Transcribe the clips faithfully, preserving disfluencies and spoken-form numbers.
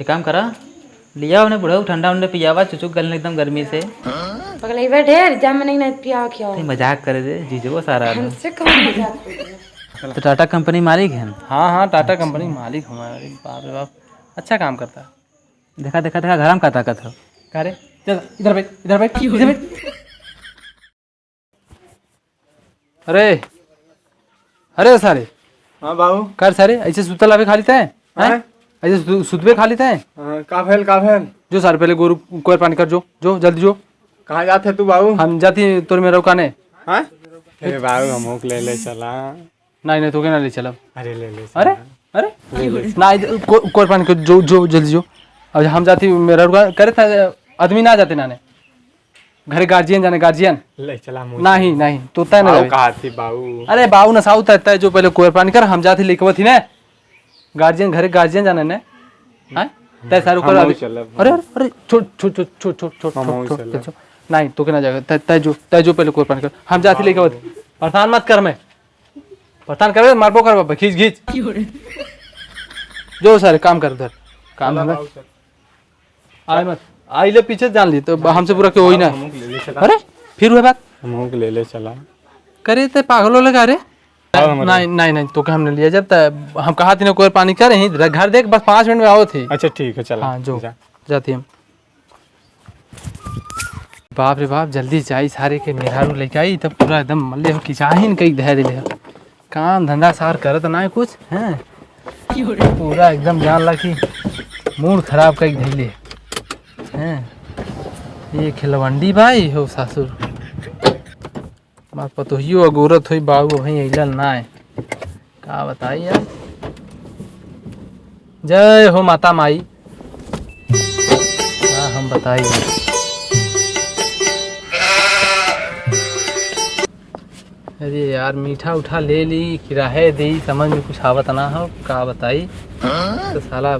काम करा, लिया उन्हें बुढ़ऊ ठंडा उंडा पियावा, चुचुक गलन एकदम गर्मी से। पगलैबे ढेर, जा मने ना पियावा खियावा। तई मजाक करे दे, जीजो सारा आदमी। हमसे कौन मजाक करे? तो टाटा कंपनी मालिक है। हाँ, हाँ, टाटा कंपनी मालिक हमारे। बाप रे बाप, अच्छा काम करता। देखा, देखा, देखा, घर में का ताकत हो। का रे? चल, इधर बैठ, इधर बैठ, इधर बैठ। अरे, अरे सारे। हाँ बाबू। कर सारे, ऐसे सुतल आवे खाली तय? हैं? हाँ? ऐसे सु-, सुतबे खाली तय? हाँ, का भेल, का भेल? जो सारे पहले गोरू कोयर पानी कर, जो, जो, जल्दी जो। कहाँ जात है तू बाबू? हम जाती तोर मेहरारू काने। हाँ? अरे बाबू, हमहू के ले ले चला। नहीं, नहीं, तोके ना ले चलब। अरे ले ले अरे, चला। अरे, ले ले। ना, इधर को-, कोयर पानी कर, जो, जो, जल्दी जो। अब हम जाती मेहरारू का, करे था, आदमी ना जाते नाने। घरे गार्जियन जाने, गार्जियन। ले चला मुझे। नहीं, नहीं, तो तय ना बाऊ जाबे। कहा थी बाऊ? अरे बाऊ ना साऊ, तय, तय जो पहले कोयर पानी कर, हम जाती लेके थी ने। गार्जियन, घरे गार्जियन जाने ने। हैं? तय सारू हम कर अभी। चलब। अरे, अरे, अरे, छोड़, छोड़, छोड़। हम चलब। छोड़। नहीं, तोके ना जाएगा। तय, तय जो, तय जो पहले कोयर पानी कर। हम जाती लेके थी। परेशान मत कर मैं। परेशान करबे, मारबो करबा, खींच, खींच। जो सारे काम कर उधर। काम चला धंधा। बाऊ, चल। आए मत। आई ले पीछे जान ली, तो हमसे बुरा क्यों होई ना। हमहू के ले ले चला। अरे, फिर हुए बात। हमहू के ले ले चला। करे ते पागल हो लगा रे। आओ हमारे। नहीं, नहीं, नहीं, तोके हम नहीं लिया जब त हम कहा थी ना कोयर पानी कर, यहीं घर देख, बस पाँच मिनट में आओ थी। अच्छा, ठीक है, चला। हाँ, जो, जा। जाती हम। बाप रे बाप, जल्दी जाई, सारे के मेहरारू लेके आई, तब पूरा एकदम मल्ले हो कि जाहिन कई धै देले हो। काम धंधा सार करत ना है कुछ, हैं? पूरा एकदम जान ला कि मूड खराब कई धैले, हैं? ये खिलवंडी भाई हो सासुर। हमार पतोहियो अगोरत होई, बाऊ अभी अइलन नाय। का बताई यार। जय हो माता माई। का हम बताई यार। अरे यार, मीठा उठा ले ली कि रहे दी, समझ में कुछ आवत ना हो, का बताई। तो साला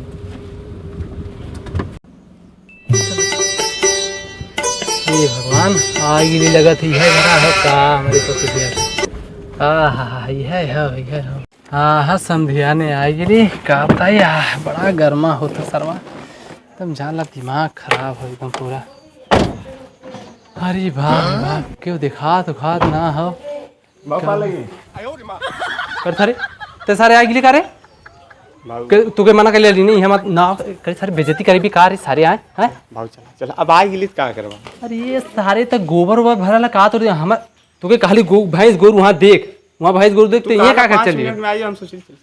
हे भगवान, आ गिली लगत ही है घरा हो का हमरे पतोहिया के। आहा, ये है, हो, ये है, हो। आहा, समधिया ने आ गिली, का बताई, आह, बड़ा गर्मा होता सरवा। एकदम जान ला दिमाग खराब हो एकदम पूरा। अरे बाप रे बाप, क्यों देखात उखात ना हो। बाबा लगे। कर सारे, ते सारे आ गिली का रे? बाबू। के, तू के मना कर लिया नहीं, हम ना, करे सारे बेइज्जती करे भी का रे सारे आए, हैं? बाबू चला, चला, अब आ गिली त का करबा? अरे ये सारे त गोबर ओबर भरल का तो हम, तू के कहली गो-, भैंस गोरू वहाँ देख, वहाँ भैंस गोरू देख, तू ते ये कहला का कर पाँच चली? मिनट में आई, हम सोचिल चल।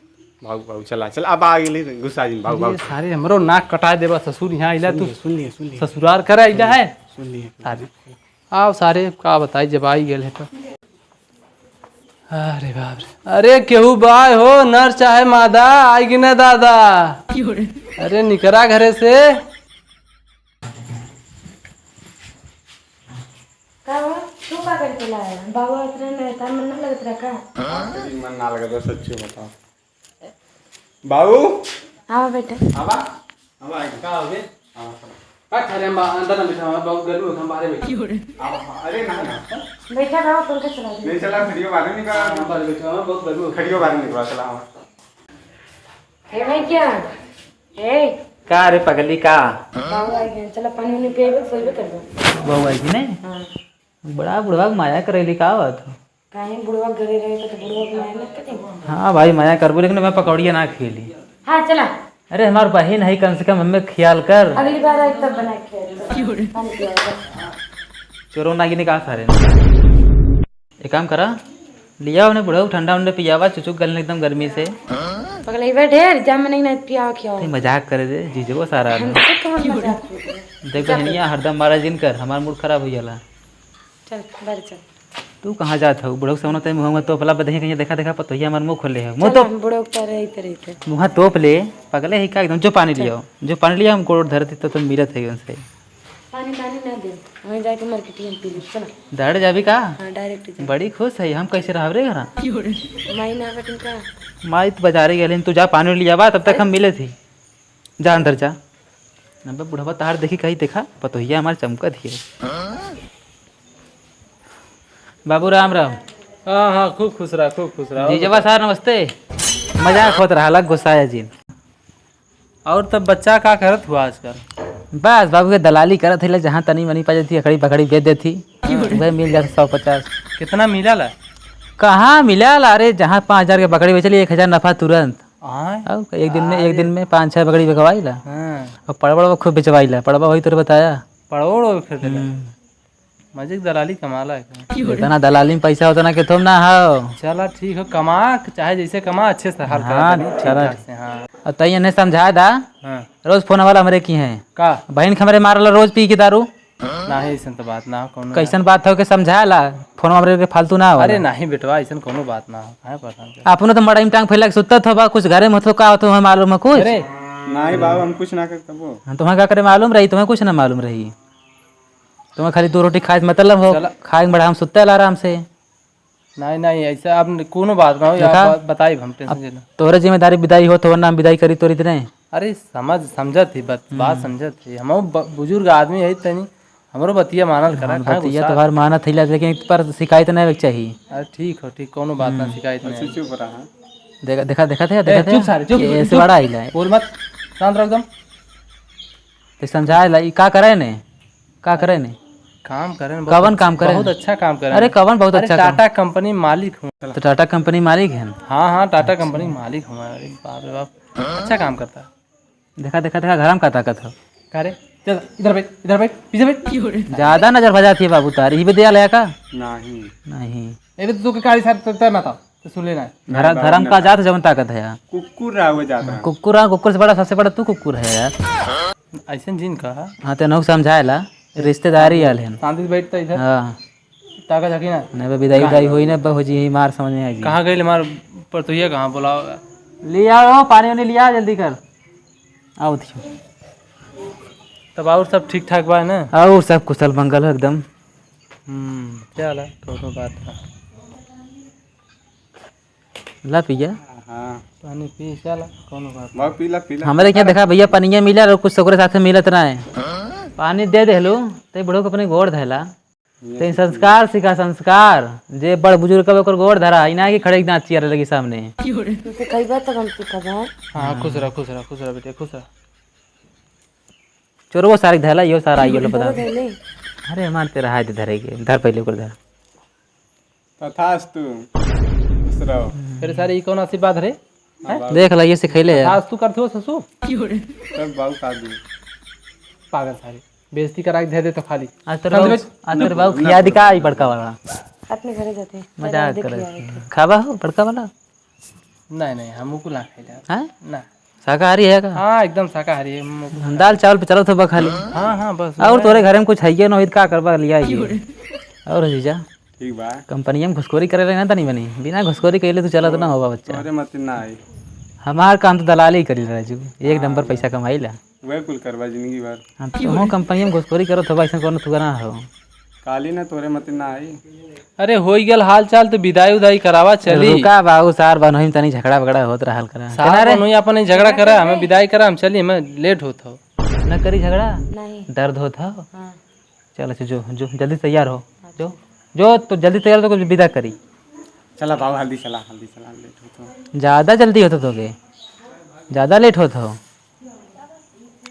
बाबू, बाबू, चला, चला, अब आ गिली, गुस्सा जिन, बाबू, अरे बाबू। सारे हमरो नाक कटा देबा ससुर, यहाँ आइला सुन तू लिए, सुन लिए, सुन लिए। ससुरार करे आइला है? सुन लिए। सारे, आओ सारे, का बताई जब आई गेल है तो। अरे बाप रे। अरे केहू बाय हो, नर चाहे मादा, आई कि ना दादा? अरे निकरा घरे से। का हुआ? तू का करके लाया? बाबू आत रहे ना, तार मन ना लगत रहा का? हाँ, कभी मन ना लगत रहा, सच्ची बताओ। बाबू। हाँ बेटा। आवा। हम आए। का हो गए? हाँ, हाँ। का खा रहे हैं? हम बा-, अंदर ना बैठा हुआ, बहुत गर्मी होता है, हम बाहर बैठे। क्यों रे? हाँ, हाँ, अरे ना, ना। बैठा रहो, पंखा चला दे। नहीं चला, खड़ियो बाहर नहीं करा। हाँ, बाहर बैठा हुआ, बहुत गर्मी होता है। खड़ियो बाहर नहीं करा, चला, हाँ। हे भाई क्या? हे। का रे पगली का? बाबू आ गए, चला पानी उनी पिएबे, सोइबे करबे। बहू आई कि नहीं? हाँ। बड़ा बुढ़वा के माया करेली का बात हो? काहे बुढ़वा घरे रहे तो, तो बुढ़वा के माया मत करी। हाँ भाई, माया करबो, लेकिन मैं पकौड़िया ना खेली। हाँ, चला। अरे, हमार बहिन है, कम से कम हमें ख्याल कर। अगली बार आए तब बना के खिलाए। पानी पियाओ। चोरो नागिनी का सारे। एक काम करा, लिया उन्हें बुढ़ऊ ठंडा उंडा पियावा, चुचुक गलन एकदम गर्मी से। पगलैबे ढेर, जा मने ना पियावा खियावा। नहीं, मजाक करे दे, जीजो सारा आदमी। हमसे कौन मजाक करे? देख बहनिया, हरदम मारा जिन कर, हमार मूड खराब हो जाला। चल, बाहर चल। तू कहाँ जात हऊ? बुढ़ऊ के सामने तय मुँह में तोपला बदही कहीं देखा देखा पतोहिया हमार मुँह खोले है। मुँह चल, तो हम बुढ़ऊ के पारे रहते रहते। मुँह तोप ले, पगले है का एकदम? जो पानी चल। लियाओ, जो पानी लियाओ, हम गोड़ धरती तो तुम मिलत है उनसे। पानी पानी ना दे, वहीं जाके मार्केट में पी ले, चलो। डायरेक्ट जाबी का? हाँ, डायरेक्ट जा। बड़ी खुश है, हम कैसे रहब रे घरा? माई ना बटिन का? माई तो बाजारे गेलिन, तू जा पानी लियावा, तब तक हम मिले थी। जा अंदर जा। अबे बुढ़वा तहार देखी कहीं देखा, पतोहिया हमार चमकत हिय। बाबू राम राम। हाँ, हाँ, खूब खुश रहा, खूब खुश रहा। जीजवा सार नमस्ते। मजाक होत रहा, गुस्साया जिन। और तब बच्चा का करत हुआ आजकल? बस बाबू के दलाली करत है, जहाँ तनी मनी पा जाती, अकड़ी बकड़ी बेच देती, वह मिल जाता सौ पचास। कितना मिला ला? कहाँ मिला ला? अरे, जहाँ पाँच हजार के बकरी बेचली, एक हजार नफा तुरंत। आय? अब एक दिन में, एक दिन में पाँच छह बकरी बिकवाई ला। हाँ। और पड़बड़ वो खूब बेचवाई ला, पड़बा वही तोरे बताया। पड़बड़ वो फिर देला। हम्म। मजे के दलाली कमाला है। जितना दलाली में पैसा उतना के थोम ना हो। चला ठीक हो, कमा, चाहे जैसे कमा, अच्छे से हाल करा हाँ, तनी, ठीक चला। ठाक से, हाँ। और तई इन्हें समझाए दा। हाँ। रोज फोन वाला हमरे की हैं। का? बहिन के हमरे मारला रोज पी के दारू। नाही, ऐसन तो बात ना हो, कौनो कैसन ना। बात हो के समझाए ला? फोन हमरे के फालतू ना हो। अरे नाही बेटवा, ऐसन कौनो बात ना हो, काहे परेशान कर? अपनो तो मड़ई में टांग फैला के सुतत हो बा, कुछ घरे में होत हो, का होत हो, हमें मालूम है कुछ? अरे। नाही बाबू, हम कुछ ना करते वो। हाँ, तुम्हें का करे मालूम रही, तुम्हें कुछ ना मालूम रही। तुम्हें खाली दो रोटी खाए से मतलब हो, चला। खाए के बड़ा हम सुत्ते ला आराम से। नहीं, नहीं, ऐसा अब न-, कोनो बात ना हो, देखा? आप ब-, बताइब हम, tension अब जे ना। तोहरे जिम्मेदारी विदाई हो, तोहर नाम विदाई करी तोरी इतने। अरे समझ, समझत ही, बत-, बात हम्म। समझत ही। हमहू ब-, बुजुर्ग आदमी है तनी, हमरो बतिया मानल करा, हाँ, काहे बतिया गुस्सा? तोहार मानत ही, लेकिन एक बार शिकायत नहीं होवे के चाहिए। अरे ठीक हो, ठीक, कोनो बात ना, हम्म। शिकायत नहीं। अच्छा, चुप रहा। देखा, देखा, देखा, देखा, ए, देखा, चुप सारे, चुप। ऐसे बड़ा आइला है। बोल मत, शांत रहो एकदम। तो समझाए ला, ई का करे ने? का करे ने? काम करे ने, बहुत कवन अच्छा, काम करे बहुत ने? अच्छा काम करे अरे, ने। कवन बहुत अरे, अच्छा काम? टाटा कंपनी मालिक हूँ। तो टाटा कंपनी मालिक है? हाँ, हाँ, टाटा अच्छा। कंपनी मालिक हूँ। अरे, बाप रे बाप, अच्छा काम करता। देखा, देखा, देखा, घर में का ताकत हो? का रे? चल, इधर बैठ, इधर बैठ, पीछे बैठ। ज्यादा नजर भजाती है बाबू तारी, ही भी दिया लया का? नहीं। नहीं। ए बे, तू के कारी साथ तय मत आओ। तो सुन लेना है। घर, नहीं, घर में बाबू का ना। जात जवन ताकत है यार। कुकुर रहा, वो जात रहा। कुकुर रहा, कुकुर से बड़ा, सबसे बड़ा तू कुकुर है यार। ऐसन जिन कहा। हाँ, ते नहुक समझाए ला, रिश्तेदारी आल है। शांति से बैठ तो इधर। हाँ। ताकत है कि ना? नहीं बे, विदाई, कहाँ? विदाई होई ना, बे, हो जी, ही मार समझ में आई जी। कहाँ गइल हमार परतोहिया, कहाँ बुलाओ? ले आओ, पानी वानी ले आ, जल्दी कर। आओ, उठियो। तब और सब ठीक ठाक बा ना? और सब कुशल मंगल हो एकदम। हम्म, चला, कोनो बात ना। ला पिया। हाँ। पानी पी, चला, कोनो बात ना। पी ला, पी ला। हमरे क्या देखा भैया, पनिया मिला और कुछ ओकरे साथे मिलत ना है। पानी दे देहलू, ते बुढ़ऊ के अपने गोड़ धैला। ये ते संस्कार सीखा, संस्कार। जे बड़ बुजुर्ग कबे ओकर गोड़ धरा, ई ना कि खड़े के दांत चियारे लगी सामने। तू सिखाइबा तब हम सीखब, हाँ? हाँ, खुश रह, खुश रह, खुश रह बेटे, खुश रह। चोरवो सारे के धैला, इहो सारा आइयो लो पता। धैले। अरे मान ते रहा है धरे के, धर पहले ओकर धर। तथास्तु। खुश रहो। अरे सारे, ई कौन आशीर्वाद रे? हाँ, हैं? बाबू। देख ला, ये सिखैले है। तथास्तु करते हो ससुर? तब बाबू का दी? पागल सारे। बेइज्जती करा के दे दे तो खाली। आज तेरे समझ बाबू, में? आज तेरे बाबू खिया दी का ई बड़का वाला? अपने घरे जाते हैं। मजाक करे। खाबा हो बड़का वाला? नहीं, नहीं, हम कुल ना खाई जात। हैं? ना। शाकाहारी है का? हाँ, एकदम शाकाहारी है, हम कुल हम दाल चावल पे चलत हो बा खाली। हाँ, हाँ, बस और वही। तोरे घरे में कुछ है ना, का करबा लिया ये। और जीजा? ठीक बा। कंपनिया में घुसखोरी करे रहे ना तनी बनी, बिना घुसखोरी कइले तू चलत ना होबा बच्चा। तोरे मत ना आई। हमार काम तो दलाली करी राजू, एक हाँ, नंबर पैसा कमाई ला। वह कुल करबा जिंदगी भर। हाँ, तो हम कंपनिया में घुसखोरी करत होबा, ऐसा कोनो तू ना हो। काली ना तोरे मत ना आई। अरे होई गल हाल चाल तो विदाई उदाई करावा चली। रुका बाबू सार बनोई में तनी झगड़ा बगड़ा होत रहल करा। सार केना रे? बनोई अपन ही झगड़ा करा, हमें विदाई करा, हम चली, हमें लेट होत हो। न करी झगड़ा? नहीं। दर्द होत हो? हाँ। चल, अच्छा, जो, जो, जल्दी तैयार हो। जो, जो, तो जल्दी तैयार हो, तो कुछ विदा करी। चला बाबू, हल्दी चला, हल्दी चला, लेट होत हो। ज्यादा जल्दी होत हो तोके, ज्यादा लेट होत हो।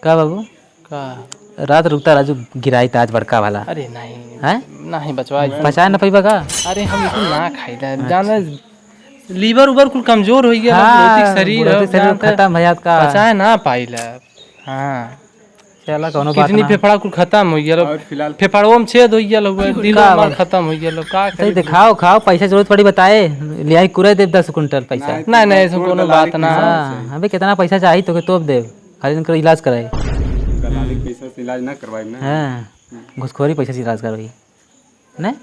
का बाबू? का? रात रुकता राजू, गिराई ताज बड़का वाला। अरे नहीं। हैं? नहीं बचवा, पचाए ना पैबा का? अरे हम इसको ना खाई ला, अच्छा। जाने liver उवर कुल कमजोर हो गया, हाँ, ब्रोतिक शरीर ब्रोतिक हो, शरीर जानते खत्म है आपका। पचाए ना पाई ला। हाँ। चला, कौनो बात किडनी ना। फेफड़ा कुल खत्म हो गया, और फिलहाल फेफड़ों में छेद हो गया, हुआ, दिल का हमार बात? खत्म हो गया, का सही करे? दिखाओ, खाओ, पैसा जरूरत पड़ी बताए, लियाई कुरे देब दस कुंटल पैसा। नहीं, नहीं, नहीं, ऐसा कौन कोनो दलाली बात ना। हाँ, अबे कितना पैसा चाहिए तोके तोप देब, खाली इनकर इलाज कराई। दलाली के पैसा से इलाज ना करवाई ना। हाँ, घुसखोरी पैसा से इलाज करवाई। नहीं?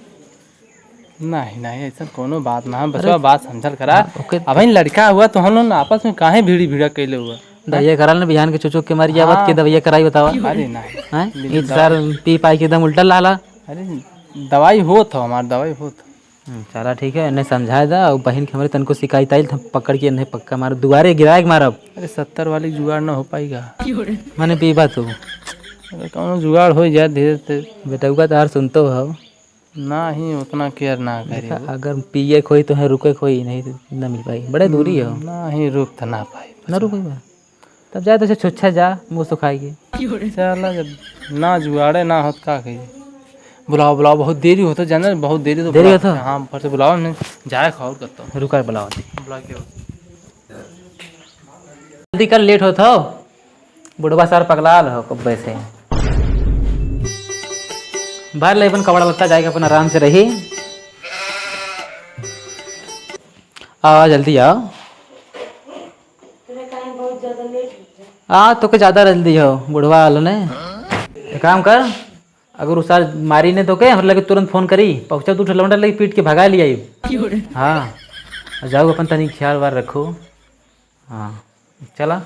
नहीं, नहीं, ऐसा कोनो बात ना है। अरे बचवा, बात समझल करा। हाँ, ओके। अबहिन लड़का हुआ तो हम लोग आपस में काहे भिड़ी भिड़ा कैले हुआ? तो ये करल ने बिहान के चुचुक के मारी आवत हाँ। के दवाई कराई बतावा। अरे नहीं। हैं? बिल्कुल ई तो सार पी पाई के एकदम उल्टा लाला। अरे दवाई होत हो, हमार दवाई होत हो। हम्म, चला ठीक है, इन्हें समझाए दा और बहिन के हमरे तनको शिकायत आई तो हम पकड़ के इन्हें पक्का मारब, दुआरे गिराए के मारब। अरे सत्तर वाली जुगाड़ ना हो पाएगा। माने पीबा तू? अरे कौनो जुगाड़ हो जाए धीरे धीरे। बेटउका तार सुनतो हो। ना ही उतना care ना करी देखा, वो। अगर पिए के होई तो है, रुके के होई, नहीं तो ना मिल पाई, बड़े दूरी हो। हम्म, ना ही रुक तो ना पाई ना बच्चा। रुक पाई बा। तब जाए तो छुच्छा जा, मुँह सुखाई के। चला, जब ना जुगाड़े ना होत, का कही? बुलाओ, बुलाओ, बहुत देरी होत, जाने, बहुत देरी तो देरी बुलाओ। होत? हाँ, ऊपर से बुलाओ, हमने जाए खाओ करता हूँ। रुका, बुलाओ। बुला के आओ। जल्दी कर, लेट होत हो। बुढ़वा सार पगलाल हो कब्बे से। भर ले अपन कपड़ा लत्ता, जाके अपन आराम से रही। आओ, जल्दी आओ। आ, तोके ज्यादा जल्दी हो, बुढ़वा आलो ने। एक काम कर, अगर उ सार मारी ने तोके, हमरा लगे तुरंत फोन करी, पहुँचा दू ठो लौंडा लेके पीट के भगा लिया। हाँ, जाओ अपन तनी ख्याल वार रखो। हाँ, चला।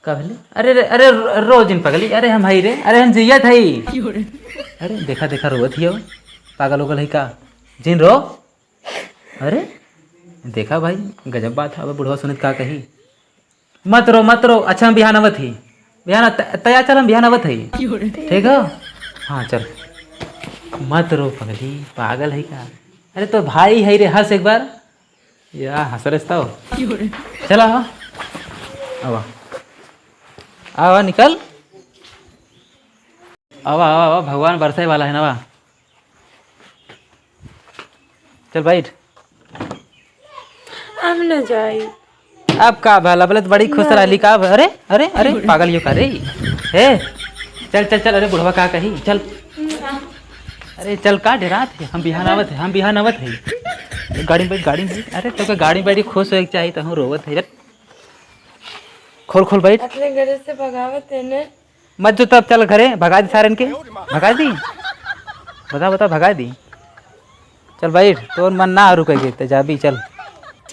का भेले? अरे, अरे, अरे, रो जिन पगली, अरे हम हई रे, अरे हम जियत हई। अरे देखा, देखा, रोवत हियो, पागल उगल है का? जिन रो। अरे देखा भाई, गजब बात है, अब बुढ़वा सुनित का कही। मत रो, मत रो, अच्छा हम बिहान आवत ही, बिहान त-, तैयार चल, हम बिहान आवत ही। ठीक हो? हाँ चल, मत रो पगली, पागल है का? अरे तो भाई है रे, हंस एक बार। या हंस रहे तो। चला आवा। आवा। आवा, निकल। आवा, आवा, आवा, भगवान बरसाए वाला है ना, आवा। चल बैठ। हम न जाई। अब का भला, बोले तो बड़ी खुश ना। रहली का? अरे, अरे, अरे, पागल यो का रे? हे, चल, चल, चल, अरे बुढ़वा का कही, चल। अरे चल, का डेरात है? हम बिहान आवत है, हम बिहान आवत है। गाड़ी में बैठ, गाड़ी में बैठ। अरे तोके गाड़ी में बैठ के खुश होए के चाही, तो हम रोवत है। खोल, खोल, बैठ। अपने घर से भगावत है ने। मत जो, तब चल घरे, भगा दी सारन के। भगा दी? बता, बता, भगा दी? चल बैठ, तोर मन ना रुके के, ते जाबी, चल।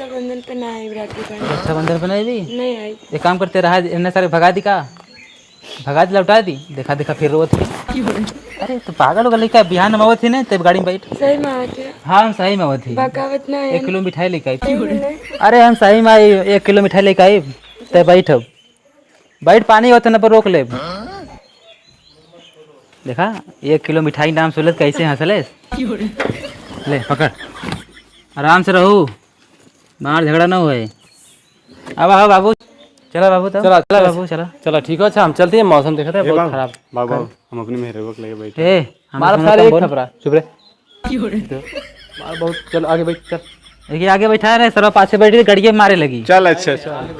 रक्षाबंधन पे ना आई राखी बांधे। रक्षाबंधन पे नहीं भी? नहीं आई। एक काम करते रहा, इन्ने सारे भगा दी का? भगा दी, लौटा दी। देखा, देखा, फिर रोवत है। अरे, तो पागल हो गई का? बिहान में आवत ही ने, तब गाड़ी में बैठ। सही में आवत है। हाँ, हम सही में आवत ही। बकावत ना है। एक किलो मिठाई लेके आई। सही में नहीं। अरे, हम सही में आई, एक किलो मिठाई लेके आई, तब बैठ अब। बैठ, पानी होत न पर रोक ले। देखा, एक किलो मिठाई नाम सुनले त कैसे हंसले। ले, पकड़, आराम से रहू, मार झगड़ा ना होए। अब आओ बाबू। चला बाबू, तब चला, चला चला। बाबू, चला। चला, ठीक हो, अच्छा, हम चलते हैं, मौसम देखते हैं, ए बहुत बाबू, खराब। बाबू, बाबू, हम अपनी मेहरबा के लेके बैठे। ए, हमार हमारे सारे सामने एक कौन? खपरा, चुप रे। मार बहुत, चल आगे बैठ, चल। देखिए, आगे बैठा है ना, सरवा पाछे बैठी, गड़िए मारे लगी। चल, अच्छा, चल।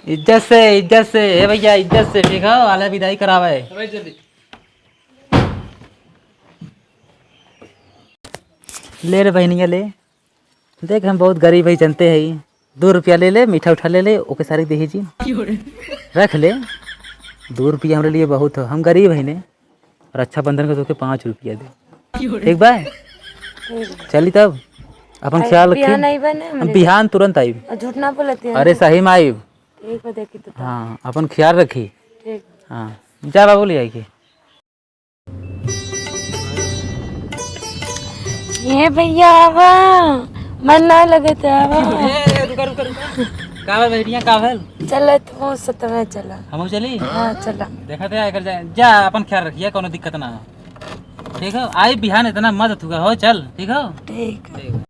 इज्जत से, इज्जत से, ए भैया, इज्जत से, ठीक है, वाला विदाई करावे। ले रे बहनिया, ले। देख, हम बहुत गरीब है, जनते है। दो रुपया ले ले, मीठा उठा ले ले, ओके सारी देही जी। रख ले, दो रुपया हमरे लिए बहुत हो, हम गरीब है ने। रक्षाबंधन के तोके पाँच रुपया दे। ठीक बा? चली तब, अपन अरे, ख्याल रखी। बिहान आइबा ना हम हमरे बिहान तुरंत आइब। और झूठ ना बोलत है। अरे, सही में आइब। ठीक बा, देखी तो तब। हाँ, अपन ख्याल रखी। ठीक। हाँ, जा बाबू, ले आई के। ए भैया, आवा, मन ना लगे तो आवा। ए, ए, रुका, रुका, रुका। का भेल बहिनिया, का भेल? चला, तू सतवे चला। हमहू चली? हाँ, चला। देखा थे, एकर जा, जा, अपन ख्याल रखिए, कोनो दिक्कत ना हो। ठीक हो? आई बिहान, इतना मत थुका हो, चल, ठीक हो? ठीक। ठीक हो।